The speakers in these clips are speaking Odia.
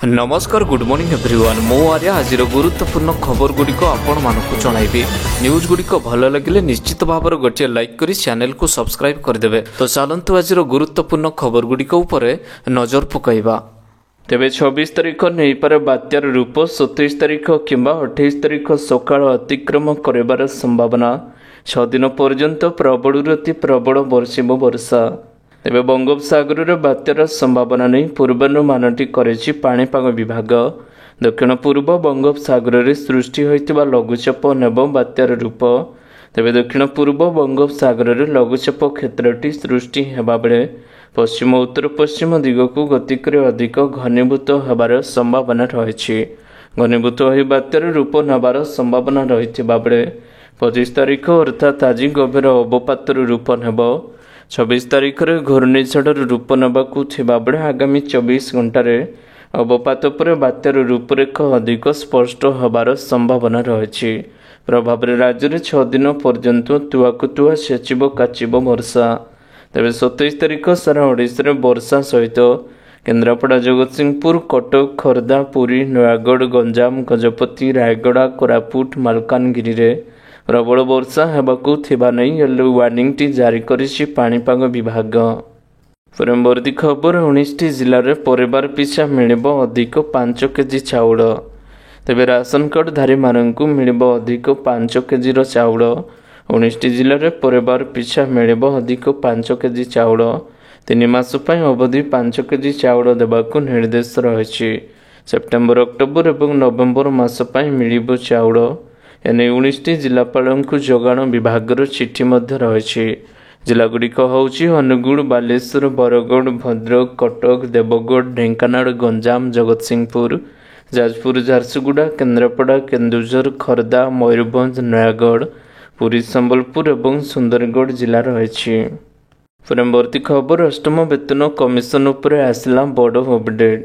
ନମସ୍କାର, ଗୁଡ୍ ମର୍ଣ୍ଣିଂ ଏଭ୍ରିୱାନ୍। ମୁଁ ଆର୍ୟା, ଆଜିର ଗୁରୁତ୍ୱପୂର୍ଣ୍ଣ ଖବରଗୁଡ଼ିକ ଆପଣମାନଙ୍କୁ ଜଣାଇବି। ନ୍ୟୁଜ୍ ଗୁଡ଼ିକ ଭଲ ଲାଗିଲେ ନିଶ୍ଚିତ ଭାବରେ ଗୋଟିଏ ଲାଇକ୍ କରି ଚ୍ୟାନେଲକୁ ସବସ୍କ୍ରାଇବ୍ କରିଦେବେ। ତ ଚାଲନ୍ତୁ, ଆଜିର ଗୁରୁତ୍ୱପୂର୍ଣ୍ଣ ଖବରଗୁଡ଼ିକ ଉପରେ ନଜର ପକାଇବା। ତେବେ 26 ତାରିଖ ନେଇପାରେ ବାତ୍ୟାର ରୂପ। 27 ତାରିଖ କିମ୍ବା 28 ତାରିଖ ସକାଳ ଅତିକ୍ରମ କରିବାର ସମ୍ଭାବନା। 6 ଦିନ ପର୍ଯ୍ୟନ୍ତ ପ୍ରବଳରୁ ଅତି ପ୍ରବଳ ବର୍ଷିବ ବର୍ଷା। ତେବେ ବଙ୍ଗୋପସାଗରରେ ବାତ୍ୟାର ସମ୍ଭାବନା ନେଇ ପୂର୍ବାନୁମାନଟି କରିଛି ପାଣିପାଗ ବିଭାଗ। ଦକ୍ଷିଣ ପୂର୍ବ ବଙ୍ଗୋପସାଗରରେ ସୃଷ୍ଟି ହୋଇଥିବା ଲଘୁଚାପ ନେବ ବାତ୍ୟାର ରୂପ। ତେବେ ଦକ୍ଷିଣ ପୂର୍ବ ବଙ୍ଗୋପସାଗରରେ ଲଘୁଚାପ କ୍ଷେତ୍ରଟି ସୃଷ୍ଟି ହେବାବେଳେ ପଶ୍ଚିମ ଉତ୍ତର ପଶ୍ଚିମ ଦିଗକୁ ଗତି କରି ଅଧିକ ଘନୀଭୂତ ହେବାର ସମ୍ଭାବନା ରହିଛି। ଘନୀଭୂତ ହୋଇ ବାତ୍ୟାର ରୂପ ନେବାର ସମ୍ଭାବନା ରହିଥିବା ବେଳେ 25 ତାରିଖ, ଅର୍ଥାତ୍ ଆଜି ଗଭୀର ଅବପାତର ରୂପ ନେବ। 26 ତାରିଖରେ ଘୂର୍ଣ୍ଣିଝଡ଼ର ରୂପ ନେବାକୁ ଥିବାବେଳେ ଆଗାମୀ 24 ଘଣ୍ଟାରେ ଅବପାତ ପରେ ବାତ୍ୟାର ରୂପରେଖ ଅଧିକ ସ୍ପଷ୍ଟ ହେବାର ସମ୍ଭାବନା ରହିଛି। ପ୍ରଭାବରେ ରାଜ୍ୟରେ 6 ଦିନ ପର୍ଯ୍ୟନ୍ତ ତୁଆକୁ ତୁଆ ଛେଚିବ କାଚିବ ବର୍ଷା। ତେବେ 27 ତାରିଖ ସାରା ଓଡ଼ିଶାରେ ବର୍ଷା ସହିତ କେନ୍ଦ୍ରାପଡ଼ା, ଜଗତସିଂହପୁର, କଟକ, ଖୋର୍ଦ୍ଧା, ପୁରୀ, ନୟାଗଡ଼, ଗଞ୍ଜାମ, ଗଜପତି, ରାୟଗଡ଼ା, କୋରାପୁଟ, ମାଲକାନଗିରିରେ ପ୍ରବଳ ବର୍ଷା ହେବାକୁ ଥିବା ନେଇ ୟେଲୋ ୱାର୍ଣ୍ଣିଂଟି ଜାରି କରିଛି ପାଣିପାଗ ବିଭାଗ। ପରବର୍ତ୍ତୀ ଖବର, 19ଟି ଜିଲ୍ଲାରେ ପରିବାର ପିଛା ମିଳିବ ଅଧିକ 5 କେଜି ଚାଉଳ। ତେବେ ରାସନ କାର୍ଡଧାରୀମାନଙ୍କୁ ମିଳିବ ଅଧିକ 5 କେଜିର ଚାଉଳ। 19ଟି ଜିଲ୍ଲାରେ ପରିବାର ପିଛା ମିଳିବ ଅଧିକ 5 କେଜି ଚାଉଳ। 3 ମାସ ପାଇଁ ଅବଧି 5 କେଜି ଚାଉଳ ଦେବାକୁ ନିର୍ଦ୍ଦେଶ ରହିଛି। ସେପ୍ଟେମ୍ବର, ଅକ୍ଟୋବର ଏବଂ ନଭେମ୍ବର ମାସ ପାଇଁ ମିଳିବ ଚାଉଳ। ଏନେଇ 19ଟି ଜିଲ୍ଲାପାଳଙ୍କୁ ଯୋଗାଣ ବିଭାଗର ଚିଠି ମଧ୍ୟ ରହିଛି। ଜିଲ୍ଲାଗୁଡ଼ିକ ହେଉଛି ଅନୁଗୁଳ, ବାଲେଶ୍ୱର, ବରଗଡ଼, ଭଦ୍ରକ, କଟକ, ଦେବଗଡ଼, ଢେଙ୍କାନାଳ, ଗଞ୍ଜାମ, ଜଗତସିଂହପୁର, ଯାଜପୁର, ଝାରସୁଗୁଡ଼ା, କେନ୍ଦ୍ରାପଡ଼ା, କେନ୍ଦୁଝର, ଖୋର୍ଦ୍ଧା, ମୟୂରଭଞ୍ଜ, ନୟାଗଡ଼, ପୁରୀ, ସମ୍ବଲପୁର ଏବଂ ସୁନ୍ଦରଗଡ଼ ଜିଲ୍ଲା ରହିଛି। ପରବର୍ତ୍ତୀ ଖବର, ଅଷ୍ଟମ ବେତନ କମିଶନ ଉପରେ ଆସିଲା ବଡ଼ ଅପଡେଟ୍।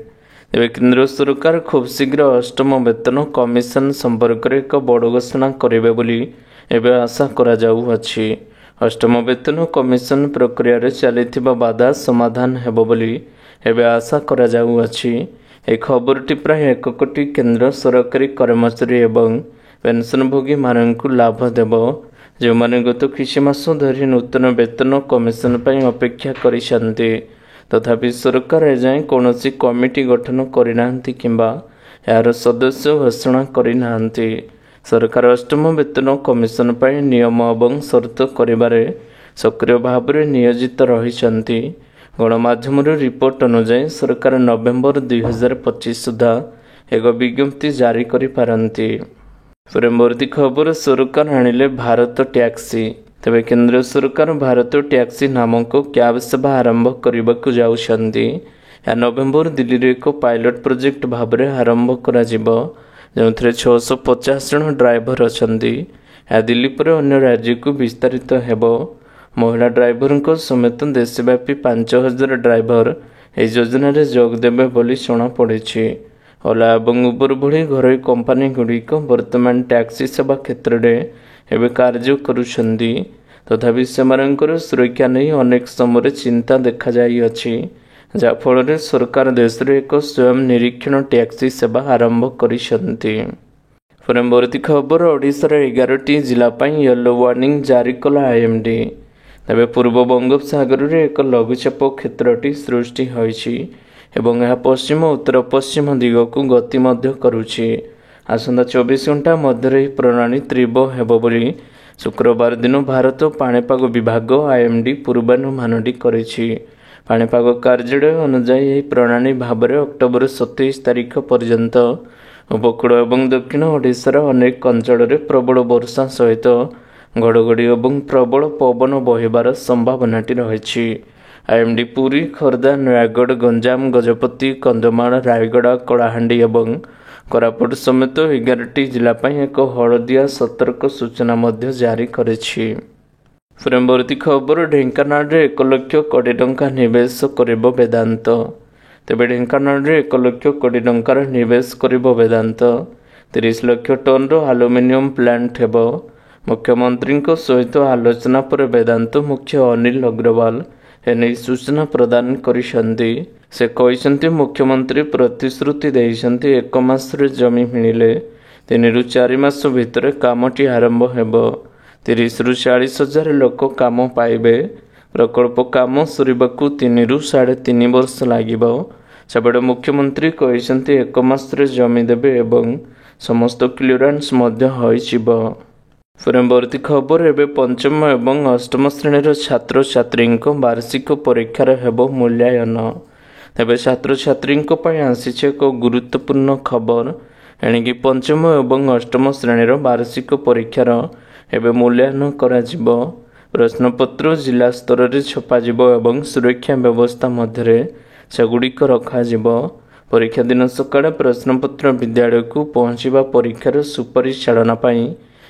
ତେବେ କେନ୍ଦ୍ର ସରକାର ଖୁବ୍ ଶୀଘ୍ର ଅଷ୍ଟମ ବେତନ କମିଶନ ସମ୍ପର୍କରେ ଏକ ବଡ଼ ଘୋଷଣା କରିବେ ବୋଲି ଏବେ ଆଶା କରାଯାଉଅଛି। ଅଷ୍ଟମ ବେତନ କମିଶନ ପ୍ରକ୍ରିୟାରେ ଚାଲିଥିବା ବାଧା ସମାଧାନ ହେବ ବୋଲି ଏବେ ଆଶା କରାଯାଉଅଛି। ଏହି ଖବରଟି ପ୍ରାୟ 1 କୋଟି କେନ୍ଦ୍ର ସରକାରୀ କର୍ମଚାରୀ ଏବଂ ପେନ୍ସନଭୋଗୀମାନଙ୍କୁ ଲାଭ ଦେବ, ଯେଉଁମାନେ ଗତ କିଛି ମାସ ଧରି ନୂତନ ବେତନ କମିଶନ ପାଇଁ ଅପେକ୍ଷା କରିଛନ୍ତି। ତଥାପି ସରକାର ଏଯାଏଁ କୌଣସି କମିଟି ଗଠନ କରିନାହାନ୍ତି କିମ୍ବା ଏହାର ସଦସ୍ୟ ଘୋଷଣା କରିନାହାନ୍ତି। ସରକାର ଅଷ୍ଟମ ବେତନ କମିଶନ ପାଇଁ ନିୟମ ଏବଂ ସର୍ତ୍ତ କରିବାରେ ସକ୍ରିୟ ଭାବରେ ନିୟୋଜିତ ରହିଛନ୍ତି। ଗଣମାଧ୍ୟମର ରିପୋର୍ଟ ଅନୁଯାୟୀ, ସରକାର ନଭେମ୍ବର 2025 ସୁଦ୍ଧା ଏକ ବିଜ୍ଞପ୍ତି ଜାରି କରିପାରନ୍ତି। ପରବର୍ତ୍ତୀ ଖବର, ସରକାର ଆଣିଲେ ଭାରତ ଟ୍ୟାକ୍ସି। ତେବେ କେନ୍ଦ୍ର ସରକାର ଭାରତ ଟ୍ୟାକ୍ସି ନାମକ କ୍ୟାବ୍ ସେବା ଆରମ୍ଭ କରିବାକୁ ଯାଉଛନ୍ତି। ଏହା ନଭେମ୍ବର ଦିଲ୍ଲୀରେ ଏକ ପାଇଲଟ ପ୍ରୋଜେକ୍ଟ ଭାବରେ ଆରମ୍ଭ କରାଯିବ, ଯେଉଁଥିରେ 650 ଜଣ ଡ୍ରାଇଭର ଅଛନ୍ତି। ଏହା ଦିଲ୍ଲୀ ପରେ ଅନ୍ୟ ରାଜ୍ୟକୁ ବିସ୍ତାରିତ ହେବ। ମହିଳା ଡ୍ରାଇଭରଙ୍କ ସମେତ ଦେଶବ୍ୟାପୀ 5000 ଡ୍ରାଇଭର ଏହି ଯୋଜନାରେ ଯୋଗ ଦେବେ ବୋଲି ଜଣାପଡ଼ିଛି। ଓଲା ଏବଂ ଉବର ଭଳି ଘରୋଇ କମ୍ପାନୀଗୁଡ଼ିକ ବର୍ତ୍ତମାନ ଟ୍ୟାକ୍ସି ସେବା କ୍ଷେତ୍ରରେ ଏବେ କାର୍ଯ୍ୟ କରୁଛନ୍ତି। ତଥାପି ସେମାନଙ୍କର ସୁରକ୍ଷା ନେଇ ଅନେକ ସମୟରେ ଚିନ୍ତା ଦେଖାଯାଇଅଛି, ଯାହାଫଳରେ ସରକାର ଦେଶରେ ଏକ ସ୍ୱୟଂ ନିରୀକ୍ଷଣ ଟ୍ୟାକ୍ସି ସେବା ଆରମ୍ଭ କରିଛନ୍ତି। ପରବର୍ତ୍ତୀ ଖବର, ଓଡ଼ିଶାର 11ଟି ଜିଲ୍ଲା ପାଇଁ ୟେଲୋ ୱାର୍ଣ୍ଣିଂ ଜାରି କଲା ଆଇଏମ୍ଡି। ତେବେ ପୂର୍ବ ବଙ୍ଗୋପସାଗରରେ ଏକ ଲଘୁଚାପ କ୍ଷେତ୍ରଟି ସୃଷ୍ଟି ହୋଇଛି ଏବଂ ଏହା ପଶ୍ଚିମ ଉତ୍ତର ପଶ୍ଚିମ ଦିଗକୁ ଗତି ମଧ୍ୟ କରୁଛି। ଆସନ୍ତା 24 ଘଣ୍ଟା ମଧ୍ୟରେ ଏହି ପ୍ରଣାଳୀ ତୀବ୍ର ହେବ ବୋଲି ଶୁକ୍ରବାର ଦିନ ଭାରତ ପାଣିପାଗ ବିଭାଗ ଆଇଏମ୍ଡି ପୂର୍ବାନୁମାନଟି କରିଛି। ପାଣିପାଗ କାର୍ଯ୍ୟାଳୟ ଅନୁଯାୟୀ, ଏହି ପ୍ରଣାଳୀ ଭାବରେ ଅକ୍ଟୋବର 27 ତାରିଖ ପର୍ଯ୍ୟନ୍ତ ଉପକୂଳ ଏବଂ ଦକ୍ଷିଣ ଓଡ଼ିଶାର ଅନେକ ଅଞ୍ଚଳରେ ପ୍ରବଳ ବର୍ଷା ସହିତ ଘଡ଼ଘଡ଼ି ଏବଂ ପ୍ରବଳ ପବନ ବହିବାର ସମ୍ଭାବନାଟି ରହିଛି। ଆଇଏମ୍ଡି ପୁରୀ, ଖୋର୍ଦ୍ଧା, ନୟାଗଡ଼, ଗଞ୍ଜାମ, ଗଜପତି, କନ୍ଧମାଳ, ରାୟଗଡ଼ା, କଳାହାଣ୍ଡି ଏବଂ କୋରାପୁଟ ସମେତ 11ଟି ଜିଲ୍ଲା ପାଇଁ ଏକ ହଳଦିଆ ସତର୍କ ସୂଚନା ମଧ୍ୟ ଜାରି କରିଛି। ପରବର୍ତ୍ତୀ ଖବର, ଢେଙ୍କାନାଳରେ 1 ଲକ୍ଷ କୋଟି ଟଙ୍କା ନିବେଶ କରିବ ବେଦାନ୍ତ। ତେବେ ଢେଙ୍କାନାଳରେ 1 ଲକ୍ଷ କୋଟି ଟଙ୍କାର ନିବେଶ କରିବ ବେଦାନ୍ତ। 30 ଲକ୍ଷ ଟନ୍ର ଆଲୁମିନିୟମ ପ୍ଲାଣ୍ଟ ହେବ। ମୁଖ୍ୟମନ୍ତ୍ରୀଙ୍କ ସହିତ ଆଲୋଚନା ପରେ ବେଦାନ୍ତ ମୁଖ୍ୟ ଅନିଲ ଅଗ୍ରୱାଲ ଏନେଇ ସୂଚନା ପ୍ରଦାନ କରିଛନ୍ତି। ସେ କହିଛନ୍ତି, ମୁଖ୍ୟମନ୍ତ୍ରୀ ପ୍ରତିଶ୍ରୁତି ଦେଇଛନ୍ତି 1 ମାସରେ ଜମି ମିଳିଲେ 3ରୁ 4 ମାସ ଭିତରେ କାମଟି ଆରମ୍ଭ ହେବ। 30ରୁ 40 ହଜାର ଲୋକ କାମ ପାଇବେ। ପ୍ରକଳ୍ପ କାମ ସରିବାକୁ 3ରୁ 3.5 ବର୍ଷ ଲାଗିବ। ସେପଟେ ମୁଖ୍ୟମନ୍ତ୍ରୀ କହିଛନ୍ତି 1 ମାସରେ ଜମି ଦେବେ ଏବଂ ସମସ୍ତ କ୍ଲିୟରାନ୍ସ ମଧ୍ୟ ହୋଇଯିବ। ପରବର୍ତ୍ତୀ ଖବର, ଏବେ ପଞ୍ଚମ ଏବଂ ଅଷ୍ଟମ ଶ୍ରେଣୀର ଛାତ୍ରଛାତ୍ରୀଙ୍କ ବାର୍ଷିକ ପରୀକ୍ଷାର ହେବ ମୂଲ୍ୟାୟନ। ତେବେ ଛାତ୍ରଛାତ୍ରୀଙ୍କ ପାଇଁ ଆସିଛି ଏକ ଗୁରୁତ୍ୱପୂର୍ଣ୍ଣ ଖବର। ଏଣିକି ପଞ୍ଚମ ଏବଂ ଅଷ୍ଟମ ଶ୍ରେଣୀର ବାର୍ଷିକ ପରୀକ୍ଷାର ଏବେ ମୂଲ୍ୟାୟନ କରାଯିବ। ପ୍ରଶ୍ନପତ୍ର ଜିଲ୍ଲା ସ୍ତରରେ ଛପାଯିବ ଏବଂ ସୁରକ୍ଷା ବ୍ୟବସ୍ଥା ମଧ୍ୟରେ ସେଗୁଡ଼ିକ ରଖାଯିବ। ପରୀକ୍ଷା ଦିନ ସକାଳେ ପ୍ରଶ୍ନପତ୍ର ବିଦ୍ୟାଳୟକୁ ପହଞ୍ଚିବା ପରୀକ୍ଷାର ସୁପରିଚାଳନା ପାଇଁ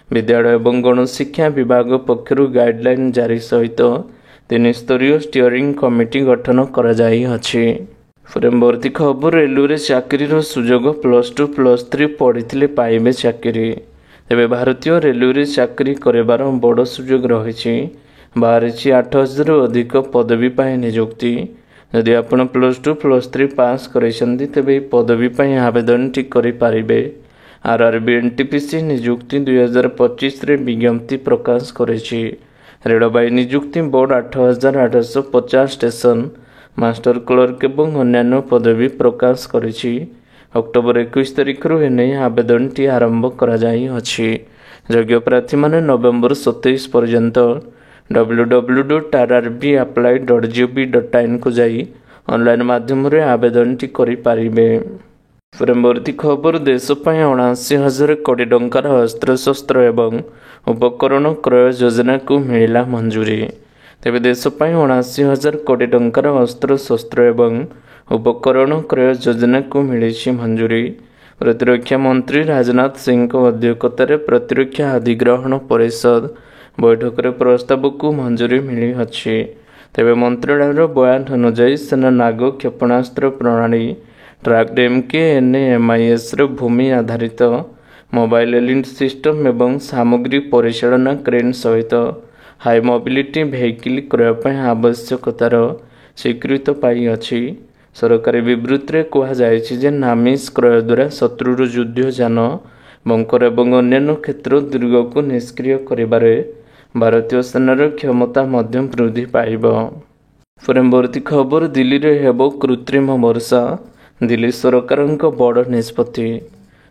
ବିଦ୍ୟାଳୟ ଏବଂ ଗଣଶିକ୍ଷା ବିଭାଗ ପକ୍ଷରୁ ଗାଇଡଲାଇନ୍ ଜାରି ସହିତ 3 ସ୍ତରୀୟ ଷ୍ଟିଅରିଂ କମିଟି ଗଠନ କରାଯାଇଅଛି। ପରବର୍ତ୍ତୀ ଖବର, ରେଲୱେରେ ଚାକିରିର ସୁଯୋଗ, +2 +3 ପଢ଼ିଥିଲେ ପାଇବେ ଚାକିରି। ତେବେ ଭାରତୀୟ ରେଲୱେରେ ଚାକିରି କରିବାର ବଡ଼ ସୁଯୋଗ ରହିଛି। ବାହାରିଛି 8000ରୁ ଅଧିକ ପଦବୀ ପାଇଁ ନିଯୁକ୍ତି। ଯଦି ଆପଣ +2 +3 ପାସ୍ କରିଛନ୍ତି ତେବେ ଏହି ପଦବୀ ପାଇଁ ଆବେଦନଟି କରିପାରିବେ। RRB NTPC ନିଯୁକ୍ତି 2025ରେ ବିଜ୍ଞପ୍ତି ପ୍ରକାଶ କରିଛି। ରେଳବାଇ ନିଯୁକ୍ତି ବୋର୍ଡ 8850 ଷ୍ଟେସନ ମାଷ୍ଟର କ୍ଲର୍କ ଏବଂ ଅନ୍ୟାନ୍ୟ ପଦବୀ ପ୍ରକାଶ କରିଛି। ଅକ୍ଟୋବର 21 ତାରିଖରୁ ଏନେଇ ଆବେଦନଟି ଆରମ୍ଭ କରାଯାଇଅଛି। ଯୋଗ୍ୟ ପ୍ରାର୍ଥୀମାନେ ନଭେମ୍ବର 27 ପର୍ଯ୍ୟନ୍ତ www.rrbapply.gov.in କୁ ଯାଇ ଅନଲାଇନ୍ ମାଧ୍ୟମରେ ଆବେଦନଟି କରିପାରିବେ। ପରବର୍ତ୍ତୀ ଖବର, ଦେଶ ପାଇଁ 79 ହଜାର କୋଟି ଟଙ୍କାର ଅସ୍ତ୍ରଶସ୍ତ୍ର ଏବଂ ଉପକରଣ କ୍ରୟ ଯୋଜନାକୁ ମିଳିଲା ମଞ୍ଜୁରୀ। ତେବେ ଦେଶ ପାଇଁ 79 ହଜାର କୋଟି ଟଙ୍କାର ଅସ୍ତ୍ରଶସ୍ତ୍ର ଏବଂ ଉପକରଣ କ୍ରୟ ଯୋଜନାକୁ ମିଳିଛି ମଞ୍ଜୁରୀ। ପ୍ରତିରକ୍ଷା ମନ୍ତ୍ରୀ ରାଜନାଥ ସିଂଙ୍କ ଅଧ୍ୟକ୍ଷତାରେ ପ୍ରତିରକ୍ଷା ଅଧିଗ୍ରହଣ ପରିଷଦ ବୈଠକରେ ପ୍ରସ୍ତାବକୁ ମଞ୍ଜୁରୀ ମିଳିଅଛି। ତେବେ ମନ୍ତ୍ରଣାଳୟର ବୟାନ ଅନୁଯାୟୀ ସେନା ନାଗ କ୍ଷେପଣାସ୍ତ୍ର ପ୍ରଣାଳୀ, ଟ୍ରାକ୍ଡ MKNAMISର ଭୂମି ଆଧାରିତ ମୋବାଇଲ ଏଲିଟ୍ ସିଷ୍ଟମ ଏବଂ ସାମଗ୍ରୀ ପରିଚାଳନା କ୍ରେନ୍ ସହିତ ହାଇ ମୋବିଲିଟି ଭେହିକିଲ୍ କ୍ରୟ ପାଇଁ ଆବଶ୍ୟକତାର ସ୍ୱୀକୃତି ପାଇଅଛି। ସରକାରୀ ବିବୃତ୍ତିରେ କୁହାଯାଇଛି ଯେ ନାମିସ୍ କ୍ରୟ ଦ୍ୱାରା ଶତ୍ରୁର ଯୁଦ୍ଧ ଯାନ, ବଙ୍କର ଏବଂ ଅନ୍ୟାନ୍ୟ କ୍ଷେତ୍ର ଦୁର୍ଗକୁ ନିଷ୍କ୍ରିୟ କରିବାରେ ଭାରତୀୟ ସେନାର କ୍ଷମତା ମଧ୍ୟ ବୃଦ୍ଧି ପାଇବ। ପରବର୍ତ୍ତୀ ଖବର, ଦିଲ୍ଲୀରେ ହେବ କୃତ୍ରିମ ବର୍ଷା, ଦିଲ୍ଲୀ ସରକାରଙ୍କ ବଡ଼ ନିଷ୍ପତ୍ତି।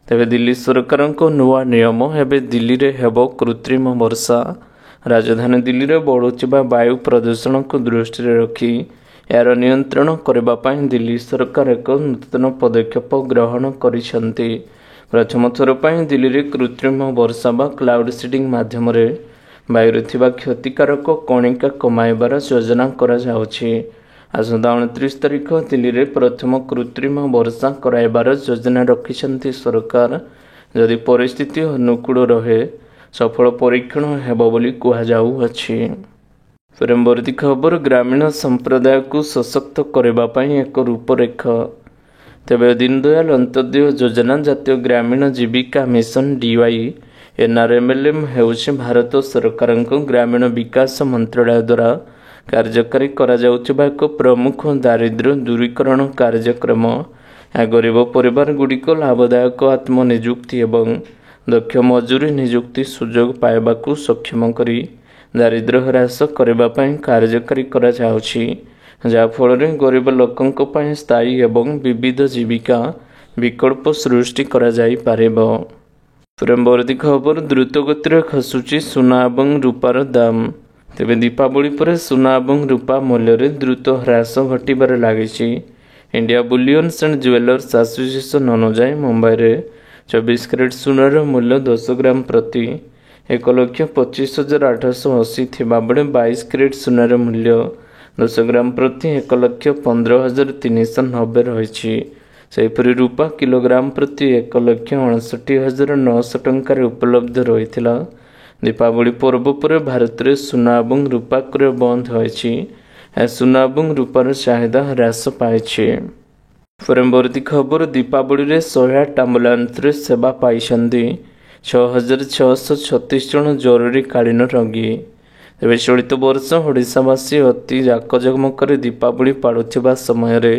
ତେବେ ଦିଲ୍ଲୀ ସରକାରଙ୍କ ନୂଆ ନିୟମ, ଏବେ ଦିଲ୍ଲୀରେ ହେବ କୃତ୍ରିମ ବର୍ଷା। ରାଜଧାନୀ ଦିଲ୍ଲୀରେ ବଢ଼ୁଥିବା ବାୟୁ ପ୍ରଦୂଷଣକୁ ଦୃଷ୍ଟିରେ ରଖି ଏହାର ନିୟନ୍ତ୍ରଣ କରିବା ପାଇଁ ଦିଲ୍ଲୀ ସରକାର ଏକ ନୂତନ ପଦକ୍ଷେପ ଗ୍ରହଣ କରିଛନ୍ତି। ପ୍ରଥମ ଥର ପାଇଁ ଦିଲ୍ଲୀରେ କୃତ୍ରିମ ବର୍ଷା ବା କ୍ଲାଉଡ୍ ସିଡିଂ ମାଧ୍ୟମରେ ବାୟୁରେ ଥିବା କ୍ଷତିକାରକ କଣିକା କମାଇବାର ଯୋଜନା କରାଯାଉଛି। ଆସନ୍ତା 29 ତାରିଖ ଦିଲ୍ଲୀରେ ପ୍ରଥମ କୃତ୍ରିମ ବର୍ଷା କରାଇବାର ଯୋଜନା ରଖିଛନ୍ତି ସରକାର। ଯଦି ପରିସ୍ଥିତି ଅନୁକୂଳ ରହେ ସଫଳ ପରୀକ୍ଷଣ ହେବ ବୋଲି କୁହାଯାଉଅଛି। ପରବର୍ତ୍ତୀ ଖବର, ଗ୍ରାମୀଣ ସମ୍ପ୍ରଦାୟକୁ ସଶକ୍ତ କରିବା ପାଇଁ ଏକ ରୂପରେଖ। ତେବେ ଦୀନଦୟାଲ ଅନ୍ତ୍ୟୋଦୟ ଯୋଜନା ଜାତୀୟ ଗ୍ରାମୀଣ ଜୀବିକା ମିଶନ DY NRLM ହେଉଛି ଭାରତ ସରକାରଙ୍କ ଗ୍ରାମୀଣ ବିକାଶ ମନ୍ତ୍ରଣାଳୟ ଦ୍ୱାରା କାର୍ଯ୍ୟକାରୀ କରାଯାଉଥିବା ଏକ ପ୍ରମୁଖ ଦାରିଦ୍ର୍ୟ ଦୂରୀକରଣ କାର୍ଯ୍ୟକ୍ରମ। ଏହା ଗରିବ ପରିବାରଗୁଡ଼ିକ ଲାଭଦାୟକ ଆତ୍ମନିଯୁକ୍ତି ଏବଂ ଦକ୍ଷ ମଜୁରୀ ନିଯୁକ୍ତି ସୁଯୋଗ ପାଇବାକୁ ସକ୍ଷମ କରି ଦାରିଦ୍ର୍ୟ ହ୍ରାସ କରିବା ପାଇଁ କାର୍ଯ୍ୟକାରୀ କରାଯାଉଛି, ଯାହାଫଳରେ ଗରିବ ଲୋକଙ୍କ ପାଇଁ ସ୍ଥାୟୀ ଏବଂ ବିବିଧ ଜୀବିକା ବିକଳ୍ପ ସୃଷ୍ଟି କରାଯାଇପାରିବ। ପରବର୍ତ୍ତୀ ଖବର, ଦ୍ରୁତଗତିରେ ଖସୁଛି ସୁନା ଏବଂ ରୂପାର ଦାମ। ତେବେ ଦୀପାବଳି ପରେ ସୁନା ଏବଂ ରୂପା ମୂଲ୍ୟରେ ଦ୍ରୁତ ହ୍ରାସ ଘଟିବାରେ ଲାଗିଛି। ଇଣ୍ଡିଆ ବୁଲିୟନ୍ସ ଆଣ୍ଡ ଜୁଏଲର୍ସ ଆସୋସିଏସନ୍ ଅନୁଯାୟୀ ମୁମ୍ବାଇରେ 24 କ୍ୟାରେଟ୍ ସୁନାର ମୂଲ୍ୟ 10 ଗ୍ରାମ ପ୍ରତି 1,25,880 ଥିବାବେଳେ 22 କ୍ୟାରେଟ୍ ସୁନାର ମୂଲ୍ୟ 10 ଗ୍ରାମ ପ୍ରତି 1,15,390 ରହିଛି। ସେହିପରି ରୂପା କିଲୋଗ୍ରାମ ପ୍ରତି 1,59,900 ଟଙ୍କାରେ ଉପଲବ୍ଧ ରହିଥିଲା। ଦୀପାବଳି ପର୍ବ ପରେ ଭାରତରେ ସୁନା ଏବଂ ରୂପା କ୍ରୟ ବନ୍ଦ ହୋଇଛି। ଏହା ସୁନା ଏବଂ ରୂପାର ଚାହିଦା ହ୍ରାସ ପାଇଛି। ପରବର୍ତ୍ତୀ ଖବର, ଦୀପାବଳିରେ 108 ଆମ୍ବୁଲାନ୍ସରେ ସେବା ପାଇଛନ୍ତି 6636 ଜଣ ଜରୁରୀକାଳୀନ ରୋଗୀ। ତେବେ ଚଳିତ ବର୍ଷ ଓଡ଼ିଶାବାସୀ ଅତି ଜାକଜମକରେ ଦୀପାବଳି ପାଳୁଥିବା ସମୟରେ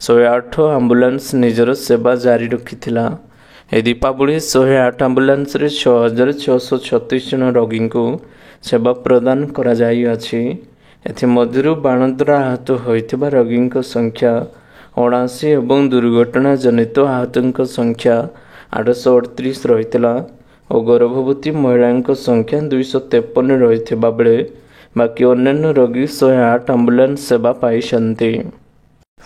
108 ଆମ୍ବୁଲାନ୍ସ ନିଜର ସେବା ଜାରି ରଖିଥିଲା। ଏହି ଦୀପାବଳି 108 ଆମ୍ବୁଲାନ୍ସରେ 6636 ଜଣ ରୋଗୀଙ୍କୁ ସେବା ପ୍ରଦାନ କରାଯାଇଅଛି। ଏଥିମଧ୍ୟରୁ ବାଣ ଦ୍ୱାରା ଆହତ ହୋଇଥିବା ରୋଗୀଙ୍କ ସଂଖ୍ୟା 79 ଏବଂ ଦୁର୍ଘଟଣା ଜନିତ ଆହତଙ୍କ ସଂଖ୍ୟା 838 ରହିଥିଲା ଓ ଗର୍ଭବତୀ ମହିଳାଙ୍କ ସଂଖ୍ୟା 253 ରହିଥିବା ବେଳେ ବାକି ଅନ୍ୟାନ୍ୟ ରୋଗୀ 108 ଆମ୍ବୁଲାନ୍ସ ସେବା ପାଇଛନ୍ତି।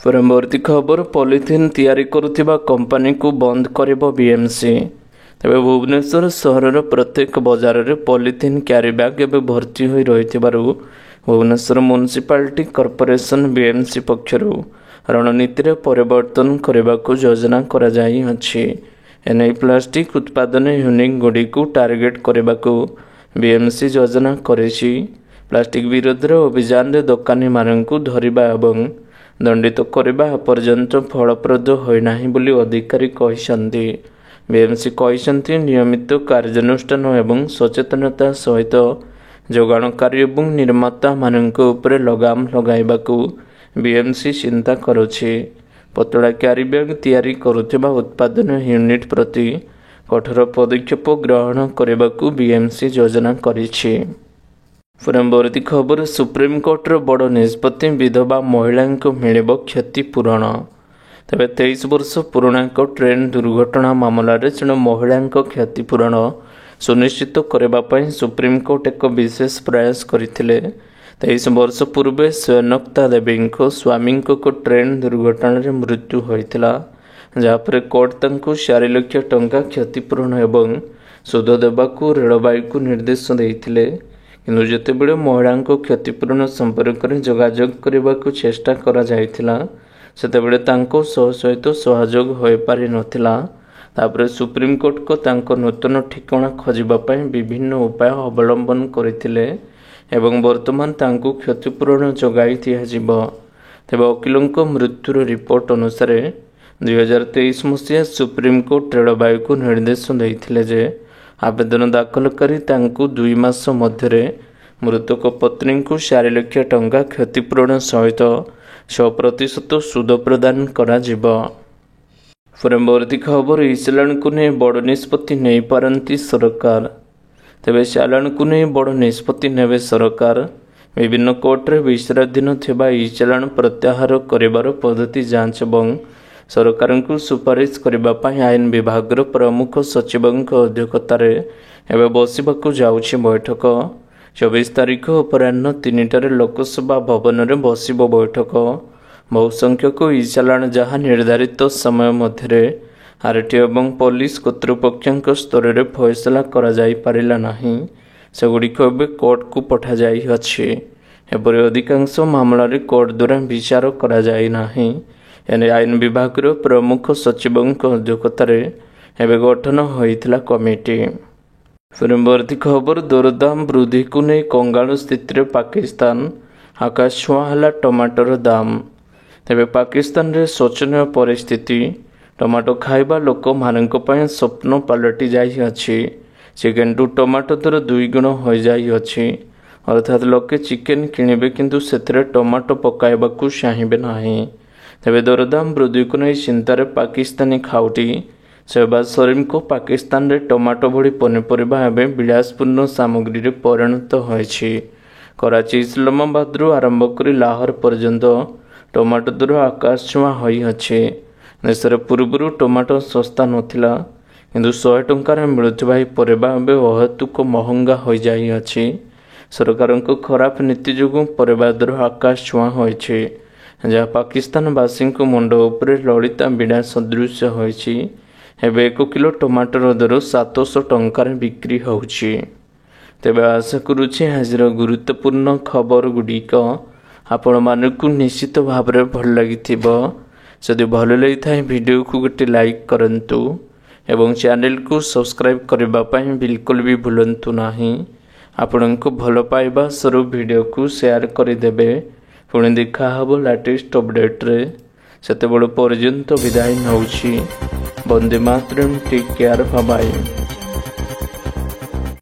ପରବର୍ତ୍ତୀ ଖବର, ପଲିଥିନ୍ ତିଆରି କରୁଥିବା କମ୍ପାନୀକୁ ବନ୍ଦ କରିବ ବିଏମ୍ସି। ତେବେ ଭୁବନେଶ୍ୱର ସହରର ପ୍ରତ୍ୟେକ ବଜାରରେ ପଲିଥିନ୍ କ୍ୟାରି ବ୍ୟାଗ୍ ଏବେ ଭର୍ତ୍ତି ହୋଇ ରହିଥିବାରୁ ଭୁବନେଶ୍ୱର ମ୍ୟୁନିସିପାଲିଟି କର୍ପୋରେସନ ବିଏମ୍ସି ପକ୍ଷରୁ ରଣନୀତିରେ ପରିବର୍ତ୍ତନ କରିବାକୁ ଯୋଜନା କରାଯାଇଅଛି। ଏନେଇ ପ୍ଲାଷ୍ଟିକ୍ ଉତ୍ପାଦନ ୟୁନିଟ୍ ଗୁଡ଼ିକୁ ଟାର୍ଗେଟ୍ କରିବାକୁ ବିଏମ୍ସି ଯୋଜନା କରିଛି। ପ୍ଲାଷ୍ଟିକ୍ ବିରୋଧରେ ଅଭିଯାନରେ ଦୋକାନୀମାନଙ୍କୁ ଧରିବା ଏବଂ ଦଣ୍ଡିତ କରିବା ଏପର୍ଯ୍ୟନ୍ତ ଫଳପ୍ରଦ ହୋଇନାହିଁ ବୋଲି ଅଧିକାରୀ କହିଛନ୍ତି। ବିଏମ୍ସି କହିଛନ୍ତି, ନିୟମିତ କାର୍ଯ୍ୟାନୁଷ୍ଠାନ ଏବଂ ସଚେତନତା ସହିତ ଯୋଗାଣକାରୀ ଏବଂ ନିର୍ମାତାମାନଙ୍କ ଉପରେ ଲଗାମ ଲଗାଇବାକୁ ବିଏମ୍ସି ଚିନ୍ତା କରୁଛି। ପତଳା କ୍ୟାରି ବ୍ୟାଗ୍ ତିଆରି କରୁଥିବା ଉତ୍ପାଦନ ୟୁନିଟ୍ ପ୍ରତି କଠୋର ପଦକ୍ଷେପ ଗ୍ରହଣ କରିବାକୁ ବିଏମ୍ସି ଯୋଜନା କରିଛି। ପରବର୍ତ୍ତୀ ଖବର, ସୁପ୍ରିମକୋର୍ଟର ବଡ଼ ନିଷ୍ପତ୍ତି, ବିଧବା ମହିଳାଙ୍କୁ ମିଳିବ କ୍ଷତିପୂରଣ। ତେବେ 23 ବର୍ଷ ପୁରୁଣା ଏକ ଟ୍ରେନ୍ ଦୁର୍ଘଟଣା ମାମଲାରେ ଜଣେ ମହିଳାଙ୍କ କ୍ଷତିପୂରଣ ସୁନିଶ୍ଚିତ କରିବା ପାଇଁ ସୁପ୍ରିମକୋର୍ଟ ଏକ ବିଶେଷ ପ୍ରୟାସ କରିଥିଲେ। 23 ବର୍ଷ ପୂର୍ବେ ସ୍ୱର୍ଣ୍ଣଲତା ଦେବୀଙ୍କ ସ୍ୱାମୀଙ୍କ ଏକ ଟ୍ରେନ୍ ଦୁର୍ଘଟଣାରେ ମୃତ୍ୟୁ ହୋଇଥିଲା, ଯାହାପରେ କୋର୍ଟ ତାଙ୍କୁ 4 ଲକ୍ଷ ଟଙ୍କା କ୍ଷତିପୂରଣ ଏବଂ ସୁଧ ଦେବାକୁ ରେଳବାଇକୁ ନିର୍ଦ୍ଦେଶ ଦେଇଥିଲେ। କିନ୍ତୁ ଯେତେବେଳେ ମହିଳାଙ୍କ କ୍ଷତିପୂରଣ ସମ୍ପର୍କରେ ଯୋଗାଯୋଗ କରିବାକୁ ଚେଷ୍ଟା କରାଯାଇଥିଲା, ସେତେବେଳେ ତାଙ୍କ ସହିତ ସହଯୋଗ ହୋଇପାରିନଥିଲା। ତାପରେ ସୁପ୍ରିମକୋର୍ଟଙ୍କ ତାଙ୍କ ନୂତନ ଠିକଣା ଖୋଜିବା ପାଇଁ ବିଭିନ୍ନ ଉପାୟ ଅବଲମ୍ବନ କରିଥିଲେ ଏବଂ ବର୍ତ୍ତମାନ ତାଙ୍କୁ କ୍ଷତିପୂରଣ ଯୋଗାଇ ଦିଆଯିବ। ତେବେ ଓକିଲଙ୍କ ମୃତ୍ୟୁର ରିପୋର୍ଟ ଅନୁସାରେ 2023 ମସିହା ସୁପ୍ରିମକୋର୍ଟ ରେଳବାଇକୁ ନିର୍ଦ୍ଦେଶ ଦେଇଥିଲେ ଯେ ଆବେଦନ ଦାଖଲକାରୀ ତାଙ୍କୁ 2 ମାସ ମଧ୍ୟରେ ମୃତକ ପତ୍ନୀଙ୍କୁ 4 ଲକ୍ଷ ଟଙ୍କା କ୍ଷତିପୂରଣ ସହିତ 6% ସୁଧ ପ୍ରଦାନ କରାଯିବ। ପରବର୍ତ୍ତୀ ଖବର, ଇ-ଚାଲାଣକୁ ନେଇ ବଡ଼ ନିଷ୍ପତ୍ତି ନେଇପାରନ୍ତି ସରକାର। ତେବେ ଚାଲାଣକୁ ନେଇ ବଡ଼ ନିଷ୍ପତ୍ତି ନେବେ ସରକାର। ବିଭିନ୍ନ କୋର୍ଟରେ ବିଚାରାଧୀନ ଥିବା ଇ-ଚାଲାଣ ପ୍ରତ୍ୟାହାର କରିବାର ପଦ୍ଧତି ଯାଞ୍ଚ ଏବଂ ସରକାରଙ୍କୁ ସୁପାରିଶ କରିବା ପାଇଁ ଆଇନ ବିଭାଗର ପ୍ରମୁଖ ସଚିବଙ୍କ ଅଧ୍ୟକ୍ଷତାରେ ଏବେ ବସିବାକୁ ଯାଉଛି ବୈଠକ। 24 ତାରିଖ ଅପରାହ୍ନ 3ଟାରେ ଲୋକସଭା ଭବନରେ ବସିବ ବୈଠକ। ବହୁ ସଂଖ୍ୟକ ଇ-ଚାଲାଣ ଯାହା ନିର୍ଦ୍ଧାରିତ ସମୟ ମଧ୍ୟରେ ଆରଟିଓ ଏବଂ ପୋଲିସ କର୍ତ୍ତୃପକ୍ଷଙ୍କ ସ୍ତରରେ ଫଇସଲା କରାଯାଇପାରିଲା ନାହିଁ, ସେଗୁଡ଼ିକ ଏବେ କୋର୍ଟକୁ ପଠାଯାଇଅଛି। ଏପରି ଅଧିକାଂଶ ମାମଲାରେ କୋର୍ଟ ଦ୍ୱାରା ବିଚାର କରାଯାଇନାହିଁ। ଏନେଇ ଆଇନ ବିଭାଗର ପ୍ରମୁଖ ସଚିବଙ୍କ ଅଧ୍ୟକ୍ଷତାରେ ଏବେ ଗଠନ ହୋଇଥିଲା କମିଟି। ପରବର୍ତ୍ତୀ ଖବର, ଦରଦାମ ବୃଦ୍ଧିକୁ ନେଇ କଙ୍ଗାଳ ସ୍ଥିତିରେ ପାକିସ୍ତାନ, ଆକାଶ ଛୁଆଁ ହେଲା ଟମାଟୋର ଦାମ। ତେବେ ପାକିସ୍ତାନରେ ଶୋଚନୀୟ ପରିସ୍ଥିତି, ଟମାଟୋ ଖାଇବା ଲୋକମାନଙ୍କ ପାଇଁ ସ୍ୱପ୍ନ ପାଲଟି ଯାଇଅଛି। ଚିକେନଠୁ ଟମାଟୋ ଦର 2 ଗୁଣ ହୋଇଯାଇଅଛି। ଅର୍ଥାତ୍ ଲୋକେ ଚିକେନ କିଣିବେ କିନ୍ତୁ ସେଥିରେ ଟମାଟୋ ପକାଇବାକୁ ଚାହିଁବେ ନାହିଁ। ତେବେ ଦରଦାମ ବୃଦ୍ଧିକୁ ନେଇ ଚିନ୍ତାରେ ପାକିସ୍ତାନୀ ଖାଉଟି। ଶେହବାଜ ସରିଫଙ୍କ ପାକିସ୍ତାନରେ ଟମାଟୋ ଭଳି ପନିପରିବା ଏବେ ବିଳାସପୂର୍ଣ୍ଣ ସାମଗ୍ରୀରେ ପରିଣତ ହୋଇଛି। କରାଚି, ଇସଲାମାବାଦରୁ ଆରମ୍ଭ କରି ଲାହୋର ପର୍ଯ୍ୟନ୍ତ ଟମାଟୋ ଦର ଆକାଶ ଛୁଆଁ ହୋଇଅଛି। ଦେଶରେ ପୂର୍ବରୁ ଟମାଟୋ ଶସ୍ତା ନଥିଲା, କିନ୍ତୁ 100 ଟଙ୍କାରେ ମିଳୁଥିବା ଏହି ପରିବା ଏବେ ଅହେତୁକ ମହଙ୍ଗା ହୋଇଯାଇଅଛି। ସରକାରଙ୍କ ଖରାପ ନୀତି ଯୋଗୁଁ ପରିବା ଦର ଆକାଶ ଛୁଆଁ ହୋଇଛି, ଯାହା ପାକିସ୍ତାନବାସୀଙ୍କ ମୁଣ୍ଡ ଉପରେ ଲଳିତା ବିଡ଼ା ସଦୃଶ ହୋଇଛି। ଏବେ 1 କିଲୋ ଟମାଟୋର ଦର 700 ଟଙ୍କାରେ ବିକ୍ରି ହେଉଛି। ତେବେ ଆଶା କରୁଛି ଆଜିର ଗୁରୁତ୍ୱପୂର୍ଣ୍ଣ ଖବର ଗୁଡ଼ିକ ଆପଣମାନଙ୍କୁ ନିଶ୍ଚିତ ଭାବରେ ଭଲ ଲାଗିଥିବ। ଯଦି ଭଲ ଲାଗିଥାଏ ଭିଡ଼ିଓକୁ ଗୋଟେ ଲାଇକ୍ କରନ୍ତୁ ଏବଂ ଚ୍ୟାନେଲକୁ ସବସ୍କ୍ରାଇବ୍ କରିବା ପାଇଁ ବିଲକୁଲ ବି ଭୁଲନ୍ତୁ ନାହିଁ। ଆପଣଙ୍କୁ ଭଲ ପାଇବା ସ୍ୱରୂପ ଭିଡ଼ିଓକୁ ସେୟାର କରିଦେବେ। ପୁଣି ଦେଖା ହେବ ଲାଟେଷ୍ଟ ଅପଡ଼େଟ୍ରେ, ସେତେବେଳେ ପର୍ଯ୍ୟନ୍ତ ବିଦାୟ ନେଉଛି। Vande Mataram, take care, bye.